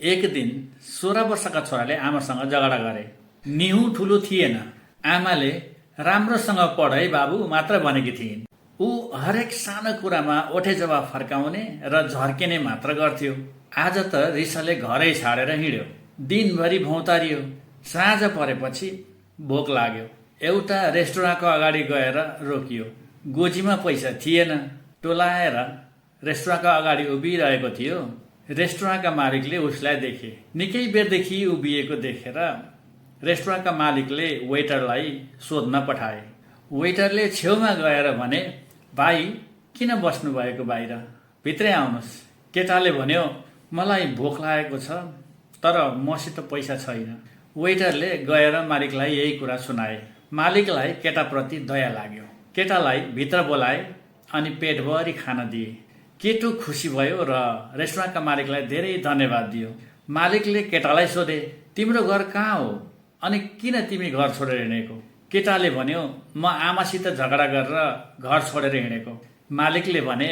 एक दिन 16 वर्षका छोराले आमासँग झगडा गरे। निहुँ ठुलो थिएन। आमाले राम्रोसँग पढाइ बाबु मात्र भनेकी थिइन्। ऊ हरेक सानो कुरामा ओठे जवाफ फर्काउने र झर्किने मात्र गर्थ्यो। आज त रिसले घरै छाडेर हिँड्यो। दिनभरि भौतारियो। साँझ परेपछि भोक लाग्यो। एउटा रेस्टुरेन्टको अगाडि गएर रोकियो। गोजीमा पैसा थिएन। टोलाएर रेस्टुरेन्टको अगाडि उभिरहेको थियो। रेस्टुरेन्टका मालिकले उसलाई देखे। निकै बेरदेखि उभिएको देखेर रेस्टुरेन्टका मालिकले वेटरलाई सोध्न पठाए। वेटरले छेउमा गएर भने, भाइ किन बस्नु भएको बाहिर? भित्रै आउनुहोस्। केटाले भन्यो, मलाई भोक लागेको छ तर मसित पैसा छैन। वेटरले गएर मालिकलाई यही कुरा सुनाए। मालिकलाई केटाप्रति दया लाग्यो। केटालाई भित्र बोलाए अनि पेटभरि खाना दिए। केटो खुसी भयो र रेस्टुरेन्टका मालिकलाई धेरै धन्यवाद दियो। मालिकले केटालाई सोधे, तिम्रो घर कहाँ हो अनि किन तिमी घर छोडेर हिँडेको? केटाले भन्यो, म आमासित झगडा गरेर घर छोडेर हिँडेको। मालिकले भने,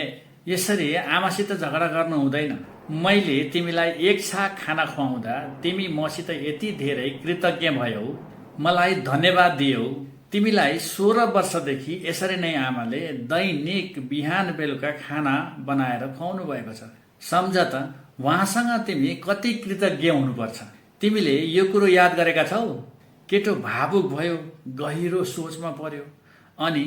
यसरी आमासित झगडा गर्नु हुँदैन। मैले तिमीलाई एक छाक खाना खुवाउँदा तिमी मसित यति धेरै कृतज्ञ भयौ, मलाई धन्यवाद दियौ। तिमीलाई 16 वर्षदेखि यसरी नै आमाले दैनिक बिहान बेलुका खाना बनाएर खुवाउनु भएको छ। सम्झ त उहाँसँग तिमी कति कृतज्ञ हुनुपर्छ। तिमीले यो कुरो याद गरेका छौ? केटो भावुक भयो, गहिरो सोचमा पर्यो अनि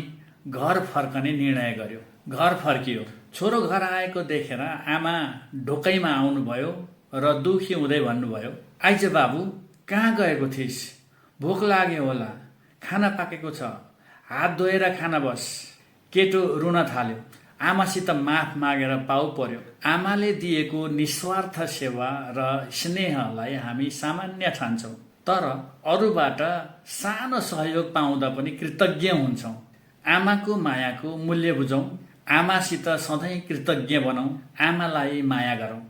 घर फर्कने निर्णय गर्यो। घर फर्कियो। छोरो घर आएको देखेर आमा ढोकैमा आउनुभयो र दुखी हुँदै भन्नुभयो, आइज बाबु, कहाँ गएको थिइस्? भोक लाग्यो होला, खाना पाकेको छ, हात धोएर खाना बस। केटो रुन थाल्यो। आमासित माफ मागेर पाउ पर्यो। आमाले दिएको निस्वार्थ सेवा र स्नेहलाई हामी सामान्य ठान्छौँ, तर अरूबाट सानो सहयोग पाउँदा पनि कृतज्ञ हुन्छौँ। आमाको मायाको मूल्य बुझौँ। आमासित सधैँ कृतज्ञ बनौँ। आमालाई माया गरौँ।